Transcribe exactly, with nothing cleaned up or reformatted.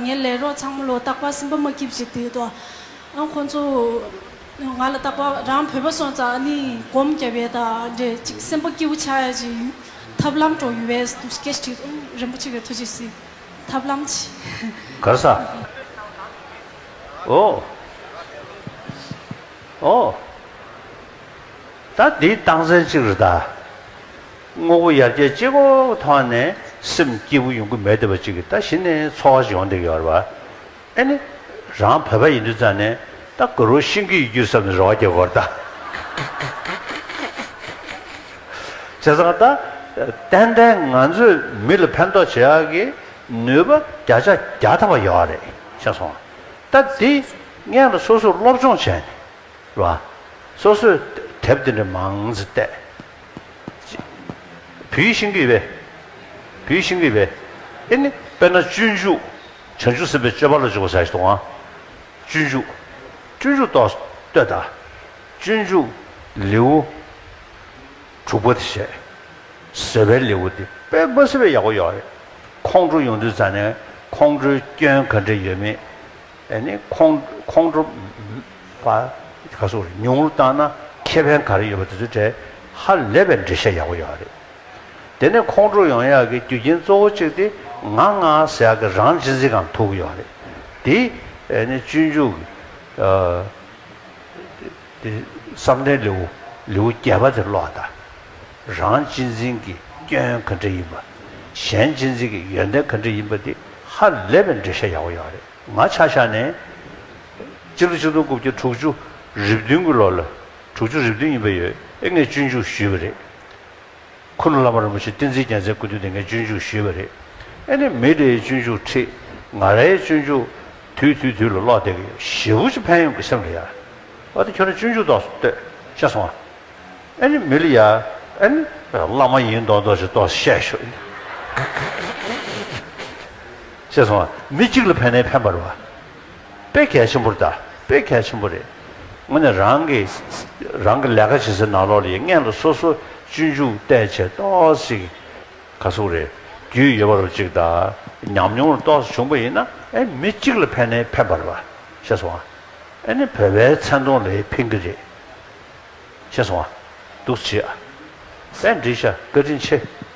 ངའི་ལས་རོགས་ཚང་མ་ལོ་རྟག་པར་སེམས་པ་མ་སྐྱིད་པ་ཞིག་དེ་དོ། ཨ་ཁོང་ཚོ་ང་ལ་རྟག་པར་རང་བོད་པ་སོང་ཙང་ཨ་ནི་སྒོམ་རྒྱབ་ཡས་དང་འདྲེ་ཅིག་སེམས་པ་སྐྱིད་པོ་ཆགས་ཡས་ཅིག་ཐབས་ལམ་འགྲོ་ཡོད་པས་སྐད་ཅིག་རིན་པོ་ཆེ་གི་ཐུགས་རྗེ་གཟིགས། ཐབས་ལམ་ཅིག་གར་ས། ཨོ། ཨོ། ད་འདིའི་རྟགས་མཚན་གཅིག་རེད་ད། དངོས་པོ་ཡར་རྒྱས་གཅིག་པོ་ཐོག་ནས་སེམས་སྐྱིད་པོ་ཡོང་གི་མེད་བསྡད་པ་གཅིག་གིས་ད་གཞི་ནས་ཚོར་བ་ཞིག་ཡོང་བསྡད་ཀྱི་ཡོད་རེད་པ། ཨེ་ནི། རང་བོད་པ་ཡིན་དུས་ཙང་ནས་ད་དགའ་རོགས་ཤེས་ཀྱི་ཡོད་རྒྱུ་བསམ་ནས་རེ་བ་རྒྱག་དགོས་རེད་ད། བྱས་ཙང་ད། ཏན་ཏན་ང་ཚོས་མི་ལ་ཕན་ཐོགས་བྱེད་ཡག་གི་ནུས་པ་བརྒྱ་ཆ་བརྒྱ་ཐམ་པ་ཡོད་རེད་ཤེས་སོང་། ད་འདི་སྔོན་ལ་སོ་སོར་སློབ་སྦྱོང་བྱས་ནས། རེད་བ། སོ་སོས་དེབ་དེ་འདྲ་མང་ཙམ་བལྟས། བོད་ཡིག་ཤེས་ཀྱི་ཡོད་པས། བོད་ཡིག་ཤེས་ཀྱི་ཡོད་པས། ཨེ་ནི་དཔེར་ན་སྤྱོད་འཇུག་བྱང་ཆུབ་སེམས་དཔའི་སྤྱོད་པ་ལ་འཇུག་པ་ཟེར་ཞིག་འདུག་ཨང་། སྤྱོད་འཇུག་སྤྱོད་འཇུག་ཏོག་ཙམ་ལྟོས་དང་། སྤྱོད་འཇུག་ལེའུ་དྲུག་པ་དེ་བཤད། བཟོད་པའི་ལེའུ་དེ་དཔེ་མ་སྲིད་པའི་ཡག་པོ་ཡོད་རེད། ཁོང་ཁྲོ་ཡོང་དུས་ཙང་ནས་ཁོང་ཁྲོའི་སྐྱོན་ག་འདྲ་ཡོད་མེད། ཨ་ནི་ཁོང་ཁོང་ཁྲོ་པ་ག་སོགས་རེད་ཉུང་རུ་བཏང་ན་ཁེ་ཕན་ག་རེ་ཡོད་པ་དེ་ཚོའི་གྲས་ཧ་ལས་པའི་འགྲེལ་བཤད་ཡག་པོ་ཡོད་རེད། དེ་ནས་ཁོང་ཁྲོ་ཡོང་ཡག་གི་རྒྱུ་རྐྱེན་གཙོ་བོ་གཅིག་དེ་ང་ང་ཟེར་ཡག་གི་རང་གཅེས་འཛིན་སྒང་ཐུག་གི་ཡོད་རེད། དེ་ཨ་ནི་སྤྱོད་འཇུག་གི་ཨ། དེ་བསམ་གཏན་ལེའུ་ལེའུ་བརྒྱད་པ་དེ་ཀློག་དང་། རང་གཅེས་འཛིན་གྱི་སྐྱོན་ག་འདྲ་ཡིན་པ། གཞན་གཅེས་འཛིན་གྱི་ཡོན་ཏན་ག་འདྲ་ཡིན་པ་དེ་ཧ་ལས་པའི་འགྲེལ་བཤད་ཡག་པོ་ཡོད་རེད། ང་ཆ་བཞག་ནས། སྤྱི་ལོ་ཆིག་སྟོང་དགུ་བརྒྱ་དྲུག་ཅུ་རེ་བདུན་གྱི་ལོ་ལ། དྲུག་ཅུ་རེ་བདུན་ཡིན་པ་ཡོད། ཨེ་ངས་སྤྱོད་འཇུག་ཞུས་པ་རེད། ཁུ་ནུ་བླ་མ་རིན་པོ་ཆེ་བསྟན་འཛིན་རྒྱལ་མཚན་སྐུ་དུས་དེ་ངས་སྤྱོད་འཇུག་ཞུས་པ་རེད། ཨེ་ནི་མི་རེའི་སྤྱོད་འཇུག་ཁྲིད། ང་རའི་སྤྱོད་འཇུག་དུས་དུས་དུས་ལ་ཀློག་བསྡད་ཀྱི་ཡོད། ཞེ་པོ་ཅིག་ཕན་ཡོན་གྱི་སེམས་ལ་ཡ། འོ་དེ་ཁྱོད་རང་སྤྱོད་འཇུག་ཏོག་ཙམ་ལྟོས་ཤེས་སོང་ཨ། ཨེ་ནི་མི་ལ་ཡ། ཨེ་ནི་བླ་མ་ཡིན་མདོག་མདོག་ཅིག་ཏོག་ཙམ་བཤད་ཤོག་ཤེས་སོང་ཨ། མི་གཅིག་ལ་ཕན་ནའི་ཕན་པ་རེད་བ། དཔེ་གལ་ཆེན་པོ་རེད་ད། དཔེ་གལ་ཆེན་པོ་རེད། དངོས་གནས་རང་གི་རང་གི་ལས་ཀ་བྱེད་སའི་ནང་ལོགས་ལ་ཡིན་སྔོན་ལ་སོ་སོ་སྤྱོད་འཇུག་བལྟས་བྱས་ཏོག་ཙམ་ག་ཟེར་དགོས་རེད། རྒྱུས་ཡོད་པ་རུ་གཅིག་དང་ཉམས་མྱོང་རུ་ཏོག་ཙམ་བྱུང་པ་ཡིན་ན་ཨེ་མི་གཅིག་ལ་ཕན་ནའི་ཕན་པ་རེད་བ། ཤེས་སོང་ཨ། ཨེ་ནི་བོད་པའི་མཚན་མཐོང་ལ་ཕན་གྱི་རེད། ཤེས་སོང་ཨ། འདུག་སེ་བྱེད་ཨ། དཔེ་འགྲིག་ཤག་བཀའ་དྲིན་ཆེ།